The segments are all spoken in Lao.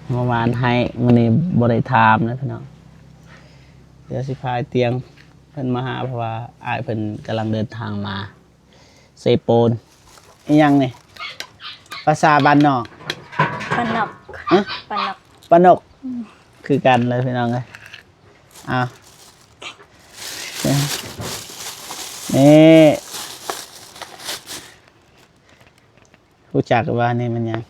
ເມື່ອວານໃຫ້ ມື້ນີ້ບໍ່ໄດ້ຖາມນະພີ່ນ້ອງ. ດຽວຊິພາອ້າຍຕຽງເພິ່ນມາຫາ ເພາະວ່າອ້າຍເພິ່ນກຳລັງເດີນທາງມາເຊໂປນ. ອີ່ຫຍັງນີ້? ພາສາບ້ານນອກ ປານອກ ຮະ? ປານອກ ປານອກ ອືມ ຄືກັນເລີຍພີ່ນ້ອງເອີຍ. ອ້າວ ນີ້ ຮູ້ຈັກວ່ານີ້ແມ່ນຫຍັງ?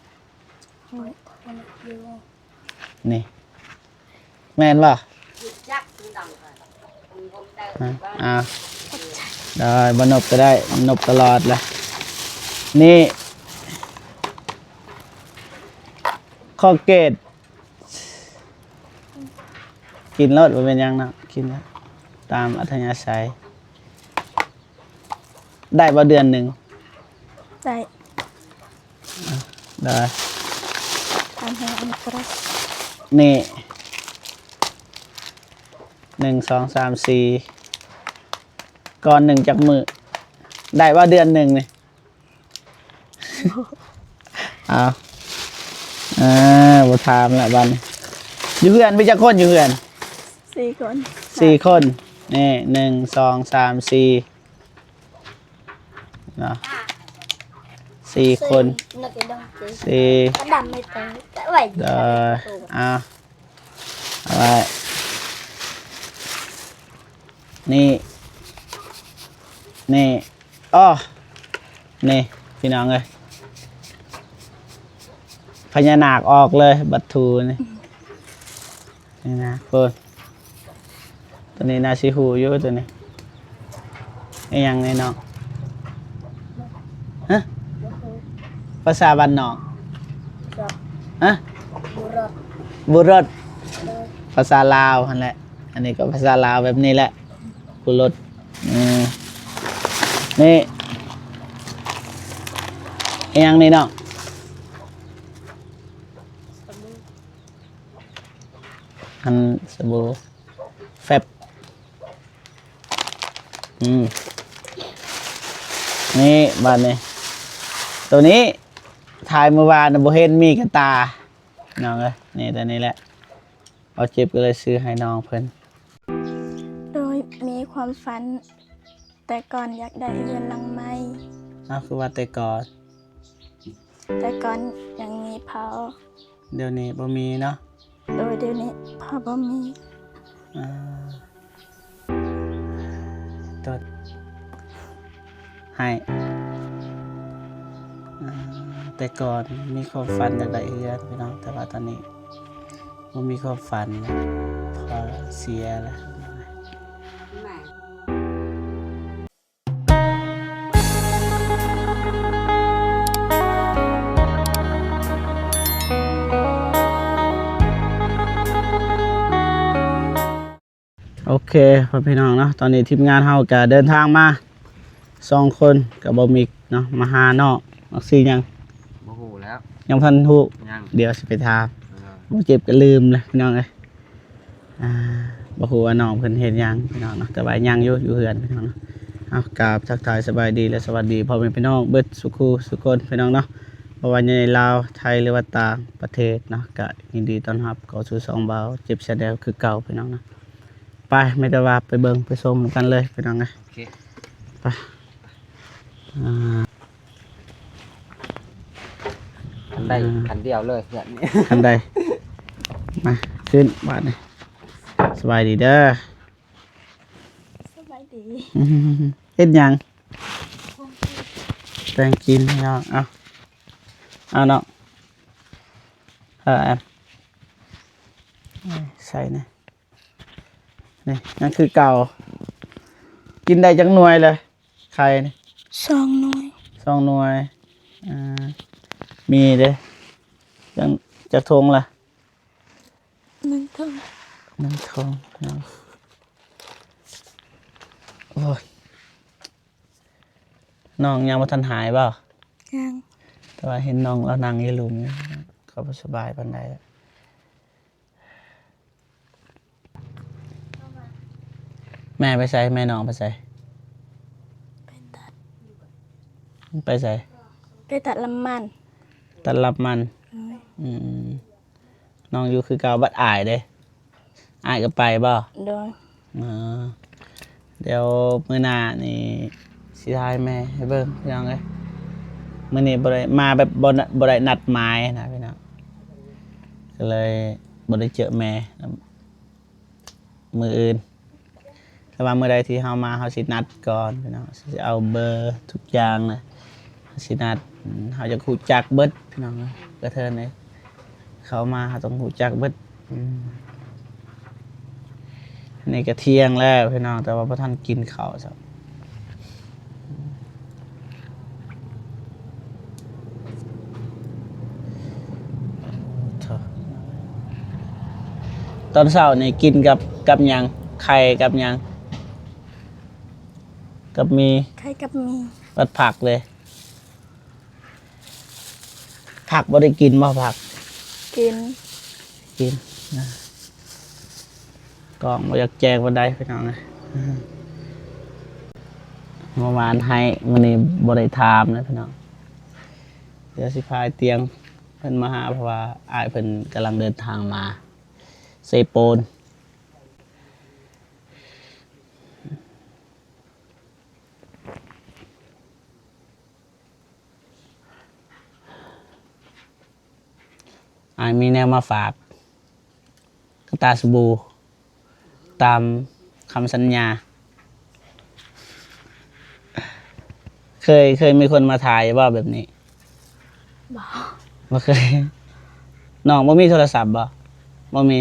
ນີ້ ແມ່ນບໍ່? ຮະ? ອ້າວ ໄດ້ ບໍ່ນົບກໍໄດ້ ນົບຕະຫຼອດລະ. ນີ້ ຄໍເກດ ກິນໂລດ ບໍ່ເປັນຫຍັງເນາະ ກິນຕາມອັດທະຍາໄສ. ໄດ້ບໍ່ເດືອນໜຶ່ງ? ໄດ້ ໄດ້ ຕາມໃຫ້ອັນນີ້ກໍໄດ້. ນີ້ ໜຶ່ງ ສອງ ສາມ ສີ່ ກ່ອນໜຶ່ງຈັກມື້? ໄດ້ບໍ່ເດືອນໜຶ່ງນີ້? ອ້າວ ເອີ ບໍ່ຖາມລະບັດນີ້. ຢູ່ເຮືອນມີຈັກຄົນ? ຢູ່ເຮືອນ ສີ່ຄົນ ສີ່ຄົນ. ນີ້ ໜຶ່ງ ສອງ ສາມ ສີ່ ເນາະ ສີ່ຄົນ ສີ່ ເດີ. ເອົາ ເອົາໄວ້ ນີ້ ນີ້ ອໍ ນີ້ພີ່ນ້ອງເອີຍ ພະຍານາກອອກເລີຍ ບັດຖູນີ້ ນີ້ນະ ໂອ້ຍ ຕົວນີ້ໜ້າຊິຮູ້ຢູ່ຕົວນີ້. ອີ່ຫຍັງນີ້ນ້ອງ? ຮະ? ພາສາບ້ານນອກ? ຮະ? ບຸລົດ ບຸລົດ ເອີ ພາສາລາວຫັ້ນແຫຼະ. ອັນນີ້ກໍພາສາລາວແບບນີ້ແຫຼະ ບຸລົດ. ອືມ ນີ້ ອີ່ຫຍັງນີ້ນ້ອງ? ອັນສະບູ ແຟັບ ອືມ ນີ້ບາດນີ້ ໂຕນີ້ຖ່າຍມື້ວານນະ ບໍ່ເຫັນມີກະຕ່ານ້ອງເອີຍ. ນີ້ ໂຕນີ້ແຫຼະ ເອົາເຈັບກໍເລີຍຊື້ໃຫ້ນ້ອງເພິ່ນ. ໂດຍ ມີຄວາມຝັນ ແຕ່ກ່ອນຢາກໄດ້ເຮືອນຫຼັງໃໝ່. ອ້າວ ຄືວ່າແຕ່ກ່ອນ? ແຕ່ກ່ອນຍັງມີພໍ່. ດຽວນີ້ບໍ່ມີເນາະ? ໂດຍ ດຽວນີ້ພໍ່ບໍ່ມີ. ອ່າ ຕົດ ໃຫ້ ອ່າ ແຕ່ກ່ອນມີຄວາມຝັນຢາກໄດ້ເຮືອນພີ່ນ້ອງ ແຕ່ວ່າຕອນນີ້ບໍ່ມີຄວາມຝັນ ພໍ່ເສຍແລ້ວ. ໂອເຄ ພໍ່ແມ່ພີ່ນ້ອງເນາະ ຕອນນີ້ທີມງານເຮົາກະເດີນທາງມາສອງຄົນ ກະບໍ່ມີເນາະ ມາຫານ້ອງ. ນ້ອງຊື່ຫຍັງ? ບໍ່ຮູ້ແລ້ວ ຍັງບໍ່ທັນຮູ້? ຍັງ ດຽວຊິໄປຖາມ. ເອີ ບໍ່ເຈັບກະລືມແລ້ວພີ່ນ້ອງເອີຍ. ອ່າ ບໍ່ຮູ້ວ່ານ້ອງເພິ່ນເຮັດຫຍັງພີ່ນ້ອງເນາະ ແຕ່ວ່າຍັງຢູ່ ຢູ່ເຮືອນພີ່ນ້ອງເນາະ. ເອົາ ກາບທັກທາຍສະບາຍດີ ແລະ ສະຫວັດດີພໍ່ແມ່ພີ່ນ້ອງເບິດສູ່ຄູ່ສູ່ຄົນພີ່ນ້ອງເນາະ ບໍ່ວ່າຢູ່ໃນລາວ ໄທ ຫຼືວ່າຕ່າງປະເທດເນາະ ກະຍິນດີຕ້ອນຮັບເຂົ້າສູ່ຊ່ອງບ່າວເຈັບ Channel ຄືເກົ່າພີ່ນ້ອງເນາະ. ໄປ ມີແຕ່ວ່າໄປເບິ່ງໄປຊົມນຳກັນເລີຍພີ່ນ້ອງເອີຍ. ໂອເຄ ໄປ ອ່າ ຄັນໃດ ອ່າ ຄັນດຽວເລີຍເຮືອນນີ້ ຄັນໃດ. ມາ ຂຶ້ນບາດນີ້ ສະບາຍດີເດີ. ສະບາຍດີ. ເຮັດຫຍັງ? ແຕ່ງກິນເນາະ. ເອົາ ເອົາເນາະ ເອົາ ໃສ່ນີ້ ນີ້ຍັງຄືເກົ່າ. ກິນໄດ້ຈັກໜ່ວຍລະ? ໄຂ່ນີ້ ສອງໜ່ວຍ ສອງໜ່ວຍ. ອ່າ ມີເດ້ ຈັກ ຈັກຖົງລະ? ໜຶ່ງຖົງ ໜຶ່ງຖົງເນາະ. ໂອ້ຍ ນ້ອງຍັງບໍ່ທັນຫາຍບໍ່? ຍັງ ແຕ່ວ່າເຫັນນ້ອງລາວນັ່ງຢູ່ລຸ່ມ ກໍບໍ່ສະບາຍປານໃດ. ແມ່ໄປໃສ? ແມ່ນ້ອງໄປໃສ? ໄປຕັດ ໄປໃສ? ໄປຕັດລຳມັນ ຕັດລຳມັນ. ອືມ ອືມ. ນ້ອງຢູ່ຄືເກົ່າ. ບັດອ້າຍເດ້? ອ້າຍກໍໄປບໍ່? ໂດຍ. ເອີ ດຽວມື້ໜ້ານີ້ຊິຖ່າຍແມ່ໃຫ້ເບິ່ງພີ່ນ້ອງເອີຍ. ມື້ນີ້ບໍ່ໄດ້ມາແບບ ບໍ່ ບໍ່ໄດ້ນັດໝາຍນະພີ່ນ້ອງ ກໍເລີຍບໍ່ໄດ້ເຈີແມ່ນຳ. ມື້ອື່ນ ແຕ່ວ່າມື້ໃດທີ່ເຮົາມາ ເຮົາຊິນັດກ່ອນພີ່ນ້ອງ, ຊິເອົາເບີທຸກຢ່າງນະ ເຮົາຊິນັດ. ເຮົາຢາກຮູ້ຈັກເບິດພີ່ນ້ອງເອີຍ, ກະເທີນເອີຍ, ເຂົ້າມາເຮົາຕ້ອງຮູ້ຈັກເບິດ. ອືມ ອັນນີ້ກະທ່ຽງແລ້ວພີ່ນ້ອງ ແຕ່ວ່າບໍ່ທັນກິນເຂົ້າຊ້ຳ. ຕອນເຊົ້ານີ້ກິນກັບ ກັບຫຍັງ? ໄຂ່ກັບຫຍັງ? ກັບໝີ່. ໄຂ່ກັບໝີ່. ກັບຜັກເດ້? ຜັກບໍ່ໄດ້ກິນບໍ່? ຜັກ ກິນ ກິນນະ. ກ້ອງບໍ່ຢາກແຈ້ງປານໃດພີ່ນ້ອງເອີຍ. ເມື່ອວານໃຫ້ ມື້ນີ້ບໍ່ໄດ້ຖາມນະພີ່ນ້ອງ. ດຽວຊິພາອ້າຍຕຽງເພິ່ນມາຫາ ເພາະວ່າອ້າຍເພິ່ນກຳລັງເດີນທາງມາເຊໂປນ. ອ້າຍມີແນວມາຝາກ ກະຕ່າສະບູ ຕາມຄຳສັນຍາ. ເຄີຍ ເຄີຍມີຄົນມາຖ່າຍບໍ່ແບບນີ້? ບໍ່ ບໍ່ເຄີຍ. ນ້ອງບໍ່ມີໂທລະສັບບໍ່? ບໍ່ມີ.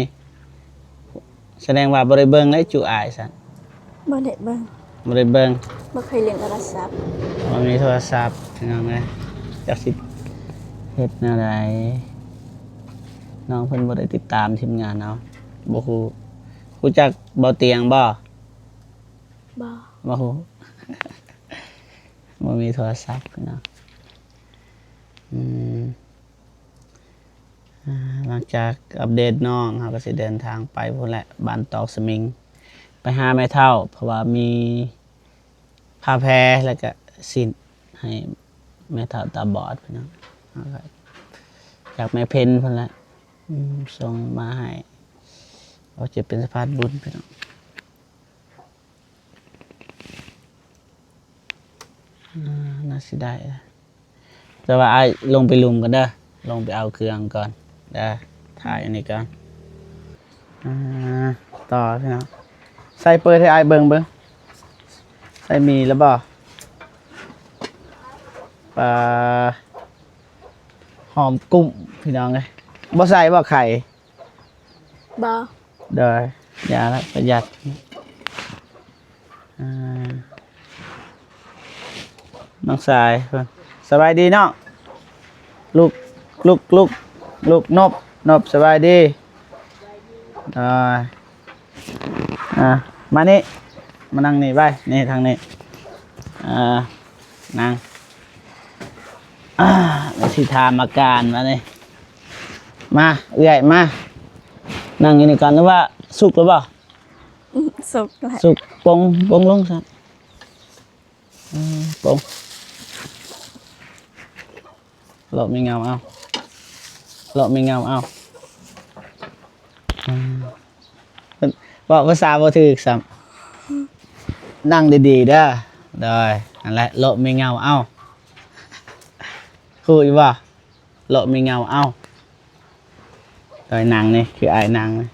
ສະແດງວ່າບໍ່ໄດ້ເບິ່ງແລ້ວຈຸອ້າຍຊັ້ນ. ບໍ່ໄດ້ເບິ່ງ. ບໍ່ໄດ້ເບິ່ງ. ບໍ່ເຄີຍຫຼິ້ນໂທລະສັບ. ບໍ່ມີໂທລະສັບພີ່ນ້ອງເອີຍ. ຈັກຊິເຮັດແນວໃດ? ນ້ອງເພິ່ນບໍ່ໄດ້ຕິດຕາມທີມງານເຮົາ ບໍ່ຮູ້. ຮູ້ຈັກເບົາຕຽງບໍ່? ບໍ່. ບໍ່ຮູ້. ບໍ່ມີໂທລະສັບພີ່ນ້ອງ. ອືມ ອ່າ ຫຼັງຈາກອັບເດດນ້ອງ ເຮົາກໍຊິເດີນທາງໄປພຸ້ນແຫຼະ ບ້ານຕອກສະໝິງ ໄປຫາແມ່ເຖົ້າ ເພາະວ່າມີຜ້າແພ ແລ້ວກະສິ້ນໃຫ້ແມ່ເຖົ້າຕາບອດພີ່ນ້ອງ. ເຮົາກໍຈາກແມ່ເພັນພຸ້ນແຫຼະ ອືມ ສົ່ງມາໃຫ້ ອອກຈະເປັນສະພານບຸນພີ່ນ້ອງ. ອ່າ ໜ້າເສຍດາຍ. ແຕ່ວ່າອ້າຍລົງໄປລຸ່ມກ່ອນເດີ ລົງໄປເອົາເຄື່ອງກ່ອນເດີ ຖ່າຍອັນນີ້ກ່ອນ. ອ່າ ຕໍ່ພີ່ນ້ອງ ໃສ່ເປີດໃຫ້ອ້າຍເບິ່ງເບິ່ງ ໃສ່ໝີ່ແລ້ວບໍ່? ປາ ຫອມກຸ້ມພີ່ນ້ອງເອີຍ. ບໍ່ໃສ່ບໍ່ໄຂ່? ບໍ່. ໂດຍ ຢ່າລະ ປະຢັດ. ອ່າ ນ້ອງຊາຍ ສະບາຍດີນ້ອງ. ລູກ ລູກ ລູກ ລູກນົບ ນົບ ສະບາຍດີ. ອ່າ ອ່າ ມານີ້ ມານັ່ງນີ້ໄວ້ ນີ້ທາງນີ້ ອ່າ ນັ່ງ. ອ່າ ຊິຖາມອາການມານີ້. ມາ ເອື້ອຍ ມາ ນັ່ງຢູ່ນີ້ກ່ອນ. ຫຼືວ່າສຸກແລ້ວບໍ່? ອືມ ສຸກແລ້ວ. ສຸກ ປົງ ປົງລົງຊະ. ອືມ ປົງ. ເລາະມີເງົາເອົາ ເລາະມີເງົາເອົາ. ອືມ ເວົ້າພາສາບໍ່ຖືກຊ້ຳ. ນັ່ງດີໆເດີ. ໂດຍ ນັ້ນແຫຼະ ເລາະມີເງົາເອົາ. ຮູ້ຢູ່ບໍ່? ເລາະມີເງົາເອົາ. ໂດຍ ນັ່ງນີ້ ຄືອ້າຍນັ່ງນີ້.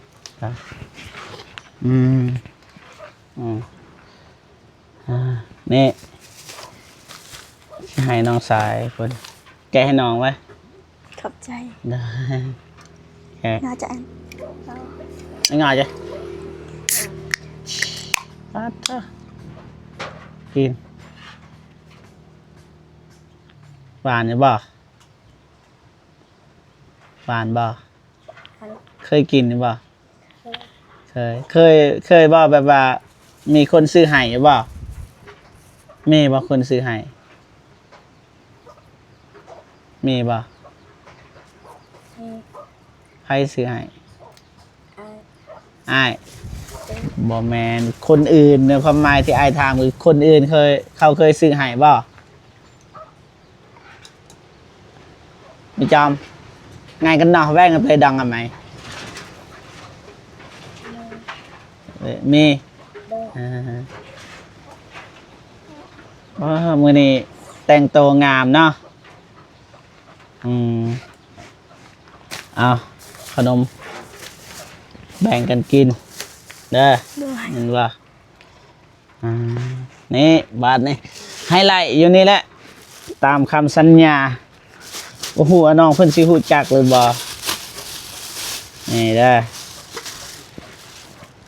ອືມ ອືມ ອ່າ ນີ້ ຊິໃຫ້ນ້ອງຊາຍເພິ່ນແກະໃຫ້ນ້ອງໄວ້. ຂອບໃຈ. ໄດ້ ແກະ. ງ່າຍຈັງ ງ່າຍເດ້. ປາດໂທ້ ກິນ. ຫວານຢູ່ບໍ່? ຫວານບໍ່? ຫວານ. ເຄີຍກິນຢູ່ບໍ່? ເຄີຍ. ເຄີຍ ເຄີຍ ເຄີຍບໍ່ ແບບວ່າມີຄົນຊື້ໃຫ້ຢູ່ບໍ່? ມີບໍ່ຄົນຊື້ໃຫ້? ມີບໍ່? ມີ. ໃຜຊື້ໃຫ້? ອ້າຍ. ອ້າຍ. ເອີ ບໍ່ແມ່ນ ຄົນອື່ນ. ຄວາມໝາຍທີ່ອ້າຍຖາມຄືຄົນອື່ນເຄີຍ ເຂົາເຄີຍຊື້ໃຫ້ບໍ່? ມີຈອມ ງ່າຍກັນເນາະ ແວ່ງກັນໄປດອງກັນໄໝ. ມີ ໂດຍ ອ່າ ວ້າ ມື້ນີ້ແຕ່ງໂຕງາມເນາະ. ອືມ ເອົາ ຂະໜົມແບ່ງກັນກິນເດີ ໂດຍ ແມ່ນບໍ່? ອ່າ ນີ້ ບາດນີ້ ໄຮໄລຢູ່ນີ້ແຫຼະ ຕາມຄຳສັນຍາ. ບໍ່ຮູ້ວ່ານ້ອງເພິ່ນຊິຮູ້ຈັກຫຼືບໍ່? ນີ້ເດີ.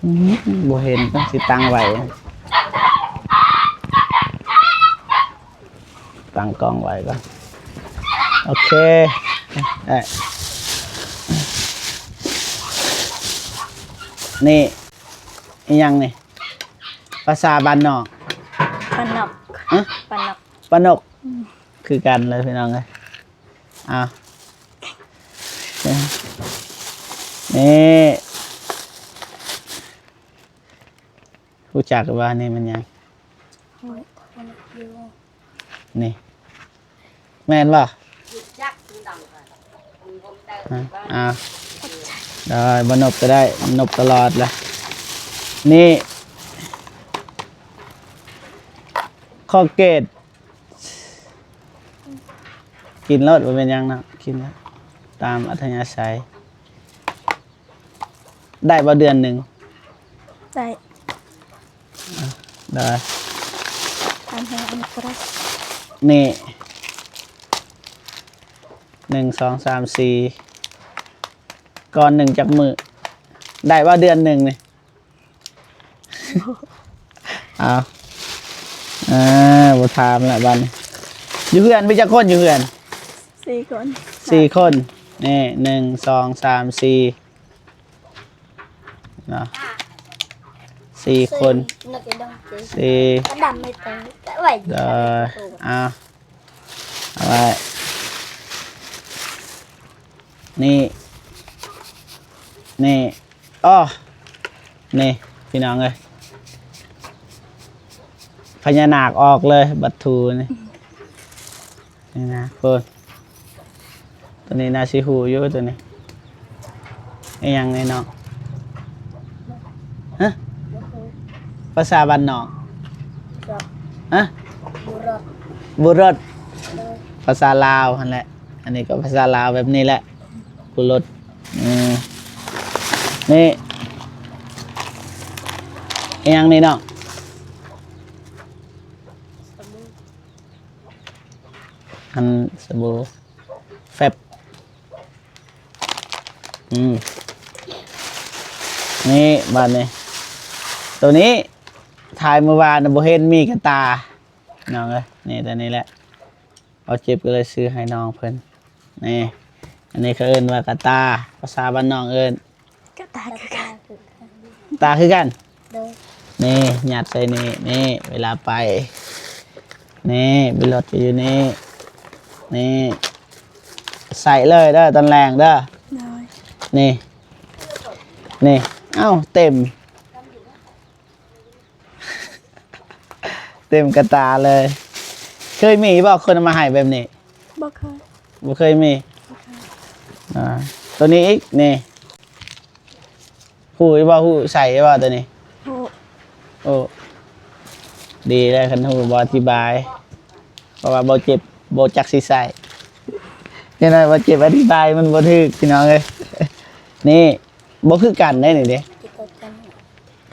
ອືມ ບໍ່ເຫັນ ຕ້ອງຊິຕັ້ງໄວ້ ຕັ້ງກ້ອງໄວ້ກ່ອນ. ໂອເຄ ເອີ ນີ້ ອີ່ຫຍັງນີ້? ພາສາບ້ານນອກ ປານອກ ຮະ? ປານອກ ປານອກ ອືມ ຄືກັນເລີຍພີ່ນ້ອງເອີຍ. ອ້າວ ນີ້ ຮູ້ຈັກວ່ານີ້ມັນຫຍັງ? ນີ້ ແມ່ນບໍ່? ອາ ອາ ໄດ້ ບໍ່ນົບກໍໄດ້ ນົບຕະຫຼອດລະ. ນີ້ ຄໍເກດ ກິນໂລດ ບໍ່ເປັນຫຍັງເນາະ ກິນໂລດ ຕາມອັດທະຍາໄສ. ໄດ້ບໍ່ເດືອນໜຶ່ງ? ໄດ້ ໄດ້ ຕາມໃຫ້ອັນນີ້ກໍໄດ້. ນີ້ ໜຶ່ງ ສອງ ສາມ ສີ່ ກ່ອນໜຶ່ງຈັກມື້? ໄດ້ບໍ່ເດືອນໜຶ່ງນີ້? ເອົາ ເອີ ບໍ່ຖາມລະບັດນີ້. ຢູ່ເຮືອນມີຈັກຄົນຢູ່ເຮືອນ? ສີ່ຄົນ ສີ່ຄົນ. ນີ້ ໜຶ່ງ ສອງ ສາມ ສີ່ ເນາະ ສີ່ຄົນ ສີ່ ໂດຍ ເອົາ ເອົາໄວ້ ນີ້ ນີ້ ອໍ ນີ້ພີ່ນ້ອງເອີຍ ພະຍານາກອອກເລີຍ ບັດທູນີ້ ນີ້ນະ ໂພດ ຕົວນີ້ໜ້າຊິຮູ້ຢູ່ຕົວນີ້. ອີ່ຫຍັງນີ້ນ້ອງ? ຮະ? ພາສາບ້ານນອກ? ຮະ? ບຸລົດ ບຸລົດ ໂດຍ ພາສາລາວຫັ້ນແຫຼະ. ອັນນີ້ກໍພາສາລາວແບບນີ້ແຫຼະ ບຸລົດ. ອືມ ນີ້ ອີ່ຫຍັງນີ້ນ້ອງ? ອັນສະບູ ແຟັບ ອືມ ນີ້ ບາດນີ້ ໂຕນີ້ ຖ່າຍມື້ວານບໍ່ເຫັນ ມີກະຕ່າ ນ້ອງເອີຍ. ນີ້ ໂຕນີ້ແຫຼະ ເອົາເຈັບກໍເລີຍຊື້ໃຫ້ນ້ອງເພິ່ນ. ນີ້ ອັນນີ້ເຂົາເອີ້ນວ່າກະຕ່າ ພາສາບ້ານນອກເອີ້ນ ກະຕ່າຄືກັນ ຕາຄືກັນ ໂດຍ ນີ້ ຍັດໃສ່ນີ້ ນີ້ ເວລາໄປ ນີ້ ບິນລົດກໍຢູ່ນີ້ ນີ້ ໃສ່ເລີຍເດີ ຕອນແລງເດີ ໂດຍ ນີ້ ນີ້ ເອົ້າ ເຕັມ ເຕັມກະຕ່າເລີຍ. ເຄີຍມີບໍ່ຄົນເອົາມາໃຫ້ແບບນີ້? ບໍ່ເຄີຍ ບໍ່ເຄີຍມີ ບໍ່ເຄີຍ ອ່າ ໂຕນີ້ອີກ ນີ້ ຮູ້ຢູ່ບໍ່? ຮູ້ໃສ່ຢູ່ບໍ່ໂຕນີ້? ຮູ້ ໂອ້ ດີແລ້ວ ຄັນຮູ້ບໍ່ອະທິບາຍ ເພາະວ່າບໍ່ເຈັບ ບໍ່ຈັກຊິໃສ່ ແນ່ນອນ ບໍ່ເຈັບ ອະທິບາຍມັນບໍ່ຖືກ ພີ່ນ້ອງເອີຍ. ນີ້ ບໍ່ຄືກັນເດ້ນີ້ເດ້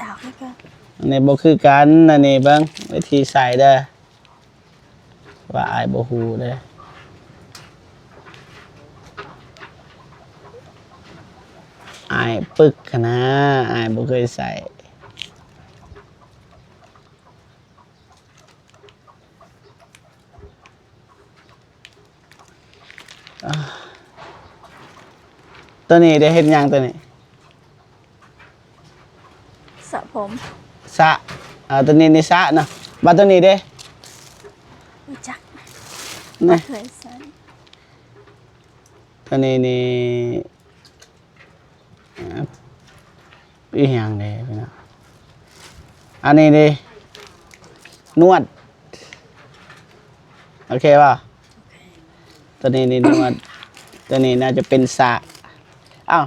ຕາຄືກັນ ອັນນີ້ບໍ່ຄືກັນ ອັນນີ້ເບິ່ງວິທີໃສ່ເດີ ວ່າອ້າຍບໍ່ຮູ້ເດ້ ອ້າຍປຶກຫັ້ນນາ ອ້າຍບໍ່ເຄີຍໃສ່. ໂຕນີ້ໄດ້ເຮັດຫຍັງໂຕນີ້? ສະຜົມ ສະ ເອົາ ໂຕນີ້ນີ້ສະເນາະ ບາດໂຕນີ້ເດ້? ບໍ່ຈັກ ນະ ບໍ່ເຄີຍໃສ່ ໂຕນີ້ນີ້ ອີ່ຫຍັງເດ້ພີ່ນ້ອງ? ອັນນີ້ເດ້ ນວດ ໂອເຄບໍ່? ໂອເຄ ຕົວນີ້ນີ້ນວດ ຕົວນີ້ໜ້າຈະເປັນສະ ອ້າວ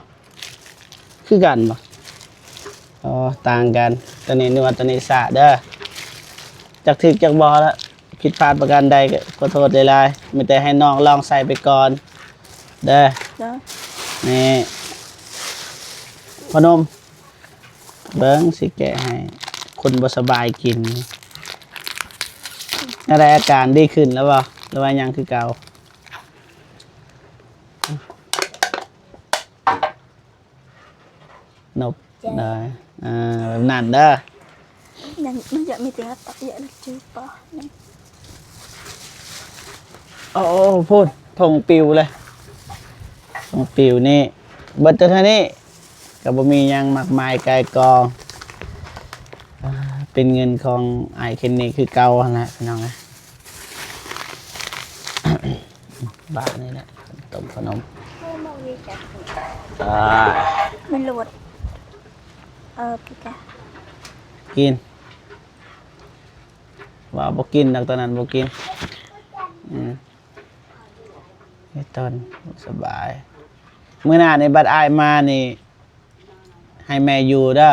ຄືກັນບໍ່? ເ ອໍ ຕ່າງກັນ ໂຕນີ້ນົວດ ໂຕນີ້ສະເດີ. ຈັກຖືກຈັກບໍ່ລະ ຜິດພາດປະການໃດກໍຂໍໂທດຫຼາຍໆ ມີແຕ່ໃຫ້ນ້ອງລອງໃຊ້ໄປກ່ອນເດີ. ເດີ ນີ້ ພະນົມ ເບິ່ງ ຊິແກະໃຫ້ຄົນບໍ່ສະບາຍກິນ. ແນວໃດ ອາການດີຂຶ້ນແລ້ວບໍ່ ຫຼືວ່າຍັງຄືເກົ່າ? ນົບ ເອີ ອ່າ ແບບນັ້ນເດີ. ຍັງ ມັນຈະມີແຕ່ຕັກເຍາະແລ້ວຈື່ປາ. ໂອ້ ພຸ້ນ ຖົງປິວເລີຍ ຖົງປິວນີ້. ເບິດແຕ່ເທົ່ານີ້ ກໍບໍ່ມີຫຍັງມາກມາຍກ່າຍກອງ. ອ່າ ເປັນເງິນຂອງອ້າຍເຄນນີຄືເກົ່າຫັ້ນແຫຼະ ພີ່ນ້ອງເອີຍ. ບາດນີ້ແຫຼະ ຕົ້ມຂະໜົມ. ເອີ ມັນລວດ ເອີ ກິນ ວ່າບໍ່ກິນດອກ ຕອນນັ້ນບໍ່ກິນ. ອືມ ເຮັດຕົນສະບາຍ. ມື້ໜ້ານີ້ບັດອ້າຍມານີ້ ໃຫ້ແມ່ຢູ່ເດີ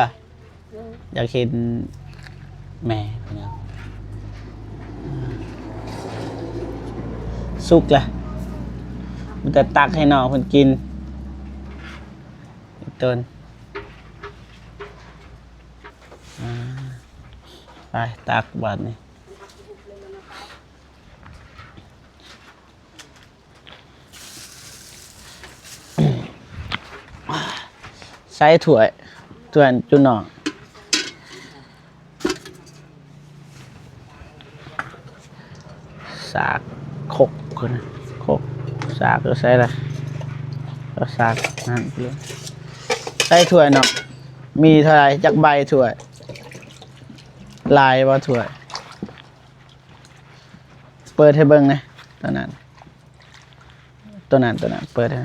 ຢາກເຫັນແມ່ພີ່ນ້ອງ. ສຸກລະ ມີແຕ່ຕັກໃຫ້ນ້ອງເພິ່ນກິນ. ຕົ້ນ ອ່າ ໄປ ຕັກບາດນີ້. ໃສ່ຖ້ວຍ ຖ້ວຍຈຸນ້ອງ. ສາກ ຄົກ ຄົກ ສາກຢູ່ໃສລະ? ເອົາສາກນັ້ນ ໃສ່ຖ້ວຍເນາະ. ມີເທົ່າໃດ ຈັກໃບຖ້ວຍ? ຫຼາຍບໍ່ຖ້ວຍ? ເປີດໃຫ້ເບິ່ງແດ່ ຕົວນັ້ນ ຕົວນັ້ນ ຕົວນັ້ນ ເປີດໃຫ້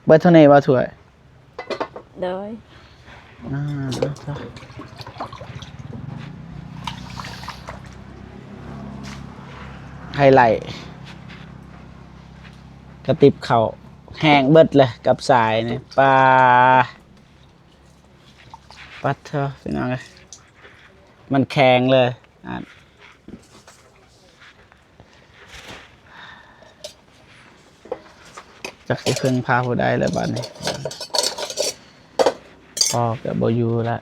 ເປີດເທົ່ານີ້ບໍ່ຖ້ວຍ? ໂດຍ ອ່າ ໄຮໄລ ກະຕິບເຂົ້າແຫ້ງເບິດເລີຍ ກັບສາຍນີ້ ປາ ປັດເທີ ພີ່ນ້ອງເອີຍ ມັນແຂງເລີຍ ອ່າ ຈັກຊິເພິ່ງພາຜູ້ໃດແລ້ວບາດນີ້ ພໍ່ກໍບໍ່ຢູ່ລະ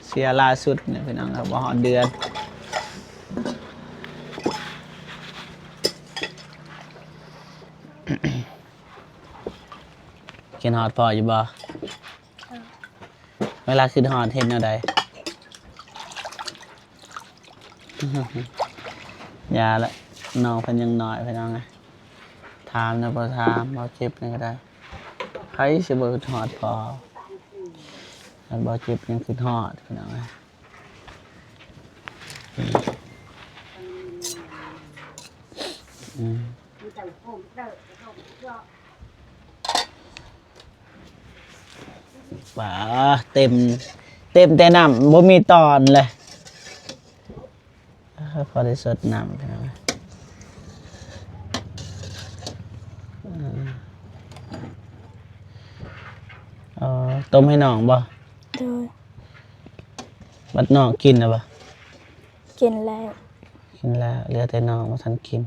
ເສຍລ່າສຸດນີ້ພີ່ນ້ອງ ບໍ່ຮອດເດືອນ. ຄິດຮອດພໍ່ຢູ່ບໍ່? ເອີ ເວລາຄິດຮອດເຮັດແນວໃດ? ຢ່າລະ ນ້ອງເພິ່ນຍັງນ້ອຍ ພີ່ນ້ອງເອີຍ ຖາມນະບໍ່ຖາມ ເວົ້າເຈັບນະກໍໄດ້ ໃຜຊິບໍ່ຄິດຮອດພໍ່ ຄັນບໍ່ເຈັບຍັງຄິດຮອດ ພີ່ນ້ອງເອີຍ. ອືມ ປາ ເຕັມ ເຕັມແຕ່ນ້ຳ ບໍ່ມີຕອນເລີຍ ພໍໄດ້ສົດນ້ຳ ເອີ ຕົ້ມໃຫ້ນ້ອງບໍ່? ໂດຍ ບັດນ້ອງກິນແລ້ວບໍ່? ກິນແລ້ວ ກິນແລ້ວ ເຫຼືອແຕ່ນ້ອງບໍ່ທັນກິນ.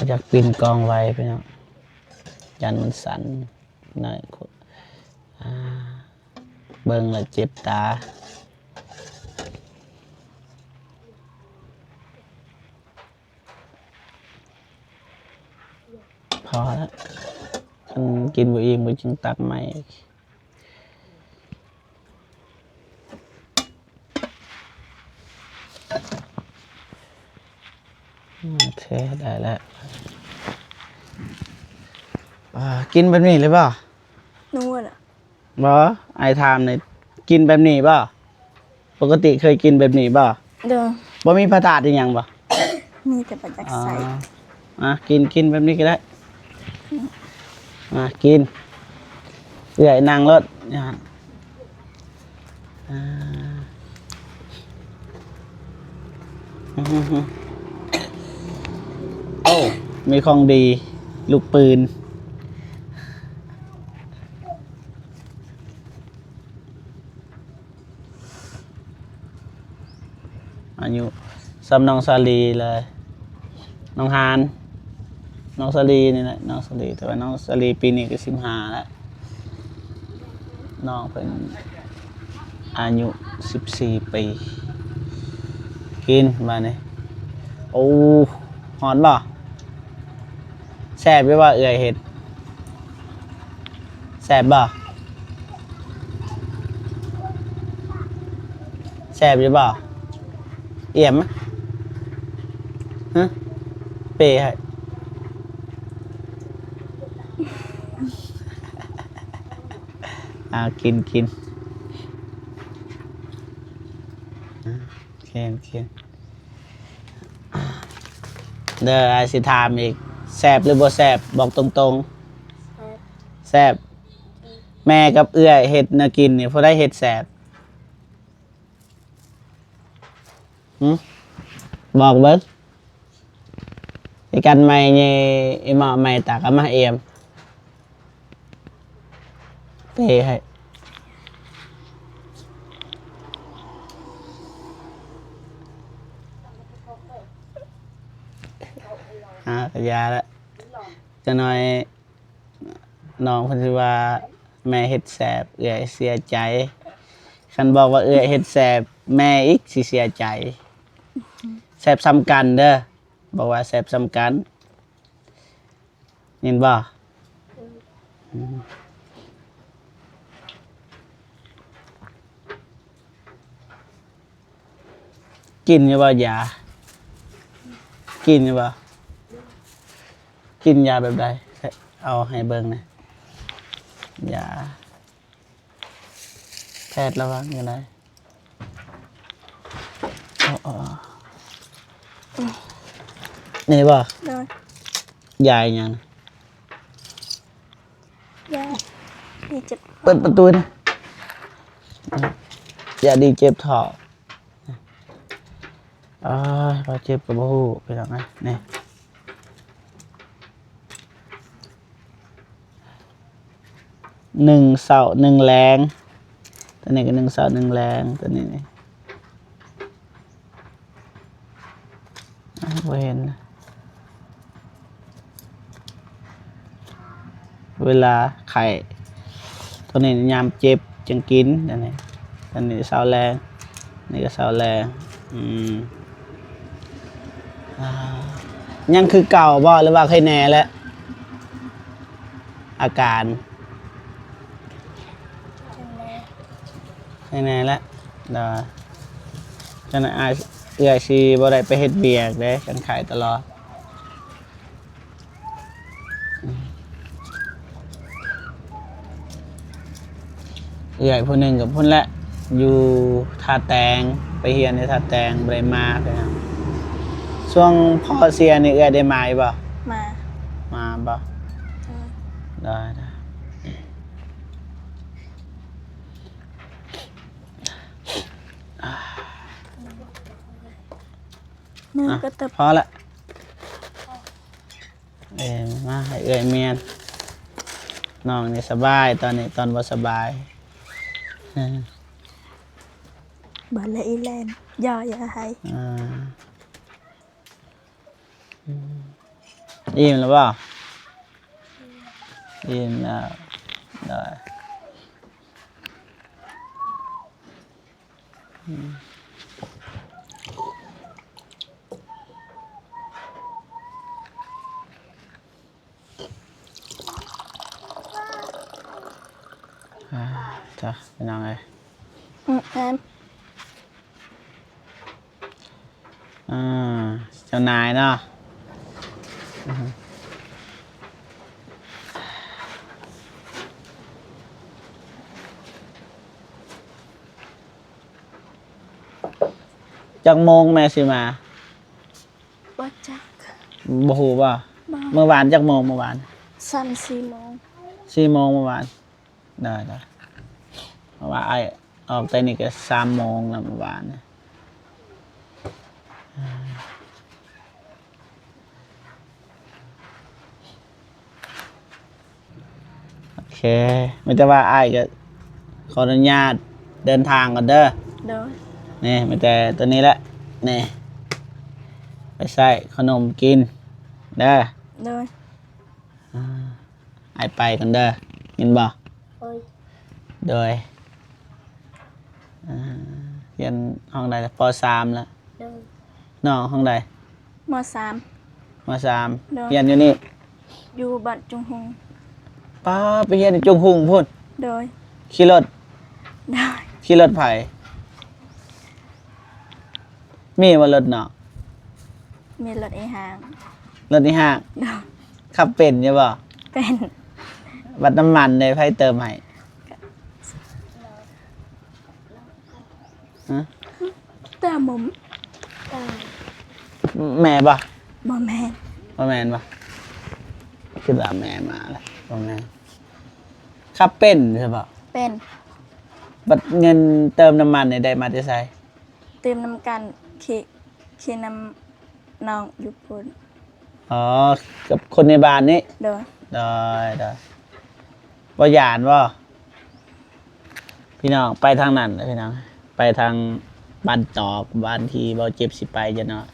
ຢາກປິ່ນກ້ອງໄວພີ່ນ້ອງ ຢ້ານມັນສັ່ນໜ້ອຍ ອ່າ ເບິ່ງແລ້ວເຈັບຕາ. ພໍລະ ຄັນກິນບໍ່ອີ່ມກໍຈຶ່ງຕັກໃໝ່. ໂອເຄ ໄດ້ແລ້ວ ອ່າ ກິນແບບນີ້ເລີຍບໍ່? ນວດອະ ບໍ່ ອ້າຍຖາມນີ້ ກິນແບບນີ້ບໍ່? ປົກກະຕິເຄີຍກິນແບບນີ້ບໍ່? ໂດຍ ບໍ່ມີພາສາອີ່ຫຍັງບໍ່? ມີແຕ່ບໍ່ຢາກໃສ່ ອ່າ ອ່ະ ກິນ ກິນແບບນີ້ກໍໄດ້ ອ່າ ກິນ ເອື້ອຍນັ່ງໂລດ ອ່າ ໂອ້ ມີຂອງດີ ລູກປືນ. ອາຍຸສ່ຳນ້ອງສາລີເລີຍ ນ້ອງຮານ ນ້ອງສາລີນີ້ແຫຼະ ນ້ອງສາລີ ແຕ່ວ່ານ້ອງສາລີປີນີ້ກໍສິບຫ້າແລ້ວ ນ້ອງເພິ່ນອາຍຸສິບສີ່ປີ. ກິນບາດນີ້. ໂອ້ ຮ້ອນບໍ່? ແຊບຢູ່ບໍ່ເອື້ອຍເຮັດ? ແຊບບໍ່? ແຊບຢູ່ບໍ່? ອຽມ? ຮະ? ເປໃຫ້. ອ່າ ກິນ ກິນ. ໂອເຄ ໂອເຄ. ເດີ ອ້າຍຊິຖາມອີກ ແຊບຫຼືບໍ່ແຊບ? ບອກຕົງໆ. ແຊບ. ແຊບ. ແມ່ກັບເອື້ອຍເຮັດແນວກິນນີ້ ຜູ້ໃດເຮັດແຊບ? ຫຶ? ບອກເບິ່ງ. ອີກັນໄມ້ເຍ ອີໝໍ້ໄມ້ຕັກເອົາມາອຽມ ເປໃຫ້. ອ່າ ກະຢ່າລະ ຈັກໜ້ອຍ ນ້ອງເພິ່ນຊິວ່າແມ່ເຮັດແຊບ ເອື້ອຍເສຍໃຈ. ຄັນບອກວ່າເອື້ອຍເຮັດແຊບ ແມ່ອີກຊິເສຍໃຈ. ແຊບສ່ຳກັນເດີ ບອກວ່າແຊບສ່ຳກັນ ຍິນບໍ່? ກິນຢູ່ບໍ່ຢາ? ກິນຢູ່ບໍ່? ກິນຢາແບບໃດ? ເອົາໃຫ້ເບິ່ງແໜ່ ຢາ ແພດລະວັງຢູ່ໃດ? ເອົາ ເອົາ ເອົາ ນີ້ບໍ່? ໂດຍ. ຢາອີຫຍັງ? ຢາດີເຈັບ ເປີດປະຕູນະ ຢາດີເຈັບທ້ອງ. ອ້າຍ ວ່າເຈັບກໍບໍ່ຮູ້ ພີ່ນ້ອງເອີຍ ນີ້ ໜຶ່ງເຊົ້າໜຶ່ງແລງ ຕົວນີ້ກໍໜຶ່ງເຊົ້າໜຶ່ງແລງ ຕົວນີ້ ອ້າວ ບໍ່ເຫັນ ເວລາໄຂ້ ຕົວນີ້ຍາມເຈັບຈຶ່ງກິນ ຕົວນີ້ ຕົວນີ້ເຊົ້າແລງ ນີ້ກໍເຊົ້າແລງ ອືມ ອ່າ ຍັງຄືເກົ່າບໍ່ ຫຼືວ່າໄຄແນ່ແລ້ວ ອາການ? ແຮງແນ່ແຫຼະ ໂດຍ ຈັ່ງນັ້ນອ້າຍ ເອື້ອຍຊິບໍ່ໄດ້ໄປເຮັດວຽກເດ້ ຄັນໄຂ້ຕະຫຼອດ. ເອື້ອຍຜູ້ໜຶ່ງກັບພຸ້ນແຫຼະ ຢູ່ທ່າແຕງ ໄປຮຽນໃນທ່າແຕງ ບໍ່ໄດ້ມາ ໄປຫາ ຊ່ວງພໍ່ເສຍນີ້ ເອື້ອຍໄດ້ມາຢູ່ບໍ່? ມາ ມາບໍ່? ໂດຍ ໂດຍ ໂດຍ. ໜຶ່ງ ອ່ະ ກໍຕະ ພໍລະ ເອີ ມາໃຫ້ເອື້ອຍເມຍນ ນ້ອງນີ້ສະບາຍ ຕອນນີ້ຕອນບໍ່ສະບາຍ ເອີ ບາດລະອີແລນ ຢ່າ ຢ່າໃຫ້ ອ່າ. ອີ່ມແລ້ວບໍ່? ອີ່ມແລ້ວ ໂດຍ ອືມ ອ່າ ຈ້າ ພີ່ນ້ອງເອີຍ ອືມ ອ່າ ເຈົ້ານາຍເນາະ ຈັກໂມງແມ່ຊິມາ? ບໍ່ຈັກ ບໍ່ຮູ້ບໍ່? ບໍ່ ມື້ວານຈັກໂມງ? ມື້ວານ ສາມສີ່ໂມງ ສີ່ໂມງມື້ວານ. ໄດ້ໆ ເພາະວ່າອ້າຍອອກແຕ່ນີ້ກໍສາມໂມງແລ້ວມື້ວານນີ້. ອ່າ ເຄ ມີແຕ່ວ່າອ້າຍກໍຂໍອະນຸຍາດເດີນທາງກ່ອນເດີ. ໂດຍ. ນີ້ ມີແຕ່ຕົວນີ້ແຫຼະ ນີ້ ໄປໃຊ້ຂະໜົມກິນເດີ. ໂດຍ. ອາ ອ້າຍໄປກ່ອນເດີ ຍິນບໍ່? ໂດຍ. ໂດຍ. ອາ ຮຽນຫ້ອງໃດລະ? ປໍສາມລະ. ໂດຍ. ນ້ອງຫ້ອງໃດ? ມໍສາມ. ມໍສາມ. ໂດຍ. ຮຽນຢູ່ນີ້? ຢູ່ບ້ານຈຸງຮຸງ. ປ້າ ໄປຮຽນຢູ່ຈຸງຮຸງພຸ້ນ? ໂດຍ. ຂີ່ລົດ? ໂດຍ. ຂີ່ລົດໃຜ? ມີບໍ່ລົດນ້ອງ? ມີລົດອີຮ່າງ. ລົດອີຮ່າງ? ໂດຍ. ຂັບເປັນຢູ່ບໍ່? ເປັນ. ບັດນ້ຳມັນເດ ໃຜເຕີມໃຫ້? ຮະ? ຕາໝົມ. ແມ່ບໍ່? ບໍ່ແມ່ນ. ບໍ່ແມ່ນບໍ່? ຄິດວ່າແມ່ມາແລ້ວ. ບໍ່ແມ່ນ. ຂັບເປັນໃຊ່ບໍ່? ເປັນ. ບັດເງິນເຕີມນ້ຳມັນນີ້ໄດ້ມາແຕ່ໃສ? ຕື່ມນຳກັນ ຂີ່ ຂີ່ນຳນ້ອງຢູ່ພຸ້ນ. ອໍ ກັບຄົນໃນບ້ານນີ້? ໂດຍ. ໂດຍ ໂດຍ. ບໍ່ຢ້ານບໍ່? ພີ່ນ້ອງ ໄປທາງນັ້ນແຫຼະພີ່ນ້ອງ ໄປທາງບ້ານຕອກ ບ້ານທີ່ເບົາເຈັບຊິໄປຈະເນາະ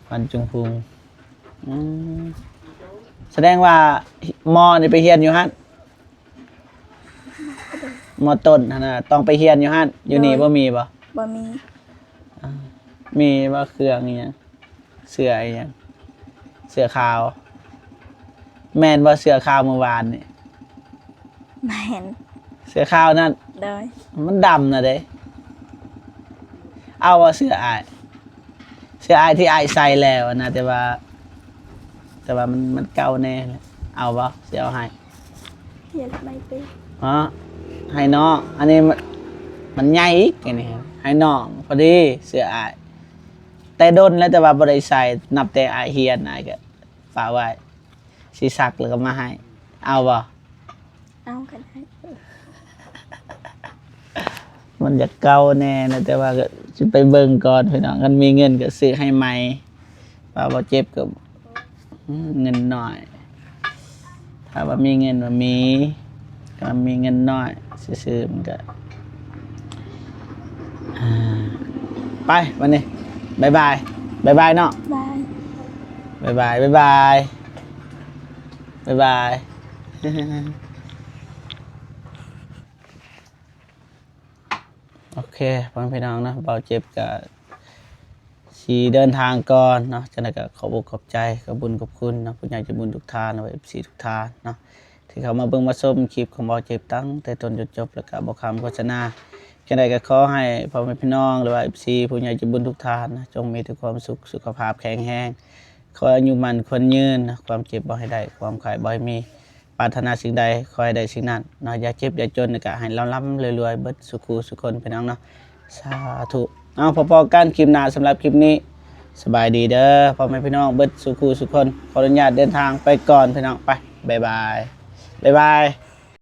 ບ້ານຈຸງພຸງ. ອືມ ສະແດງວ່າ ມໍນີ້ໄປຮຽນຢູ່ຫັ້ນ? ມໍຕົ້ນຫັ້ນນະ ຕ້ອງໄປຮຽນຢູ່ຫັ້ນ. ຢູ່ນີ້ ໂດຍ ບໍ່ມີບໍ່? ບໍ່ມີ. ອາ ມີບໍ່ເຄື່ອງອີ່ຫຍັງ? ເສື້ອອີ່ຫຍັງ? ເສື້ອຂາວ. ແມ່ນບໍ່ເສື້ອຂາວມື້ວານນີ້? ແມ່ນ. ເສື້ອຂາວນັ້ນ? ໂດຍ. ມັນດຳນະເດ້. ເອົາບໍ່ເສື້ອອ້າຍ? ເສື້ອອ້າຍທີ່ອ້າຍໃສ່ແລ້ວນະ ແຕ່ວ່າ ແຕ່ວ່າມັນ ມັນເກົ່າແນ່. ເອົາບໍ່? ຊິເອົາໃຫ້. ຮຽນໃໝ່ເປັນ. ເນາະ ໃຫ້ນ້ອງ. ອັນນີ້ມັນ ມັນໃຫຍ່ອີກ ອັນນີ້ໃຫ້ນ້ອງ. ພໍດີເສື້ອອ້າຍ ແຕ່ດົນແລ້ວ ແຕ່ວ່າບໍ່ໄດ້ໃສ່. ນັບແຕ່ອ້າຍຮຽນ ອ້າຍກໍຝາກໄວ້. ຊິຊັກແລ້ວກໍມາໃຫ້. ເອົາບໍ່? ເອົາກໍໄດ້. ມັນຢາກເກົ່າແນ່ນະ ແຕ່ວ່າກໍຊິໄປເບິ່ງກ່ອນພີ່ນ້ອງ. ຄັນມີເງິນກໍຊື້ໃຫ້ໃໝ່. ວ່າບໍ່ເຈັບກໍ ເງິນໜ້ອຍ. ຖ້າວ່າມີເງິນວ່າມີ ຖ້າມີເງິນໜ້ອຍຊື່ໆ ມັນກໍ ອ່າ ໄປບັດນີ້. ບາຍບາຍ. ບາຍບາຍເນາະ. ບາຍ. ບາຍບາຍ. ບາຍບາຍ. ບາຍບາຍ. ໂອເຄ ພໍ່ແມ່ພີ່ນ້ອງເນາະ ເບົາເຈັບກະຊິເດີນທາງກ່ອນເນາະ. ຈັ່ງໃດກະຂອບອົກຂອບໃຈ ຂອບບຸນຂອບຄຸນເນາະ ຜູ້ໃຫຍ່ໃຈບຸນທຸກທ່ານ ແລະວ່າ ເອັຟຊີ ທຸກທ່ານເນາະ ທີ່ເຂົ້າມາເບິ່ງມາຊົມຄລິບຂອງເບົາເຈັບຕັ້ງແຕ່ຕົ້ນຈົນຈົບ ແລະກະບໍ່ຂ້າມໂຄສະນາ. ຈັ່ງໃດກະຂໍໃຫ້ພໍ່ແມ່ພີ່ນ້ອງ ແລະວ່າ ເອັຟຊີ ຜູ້ໃຫຍ່ໃຈບຸນທຸກທ່ານນະ ຈົ່ງມີແຕ່ຄວາມສຸກ ສຸຂະພາບແຂງແຮງ. ຂໍອາຍຸໝັ້ນຂວັນຍືນເນາະ ຄວາມເຈັບບໍ່ໃຫ້ໄດ້ ຄວາມໄຂ້ບໍ່ໃຫ້ມີ ປາດຖະໜາສິ່ງໃດຂໍໃຫ້ໄດ້ສິ່ງນັ້ນເນາະ. ຢ່າເຈັບຢ່າຈົນ ແລ້ວກະໃຫ້ລ່ຳໆລວຍໆເບິດສູ່ຄູ່ສູ່ຄົນ ພີ່ນ້ອງເນາະ. ສາທຸ. ເອົາ ພໍ້ໆກັນຄລິບໜ້າ. ສຳລັບຄລິບນີ້ ສະບາຍດີເດີ ພໍ່ແມ່ພີ່ນ້ອງເບິດສູ່ຄູ່ສູ່ຄົນ. ຂໍອະນຸຍາດເດີນທາງໄປກ່ອນ ພີ່ນ້ອງ. ໄປ ບາຍບາຍ. ບາຍບາຍ.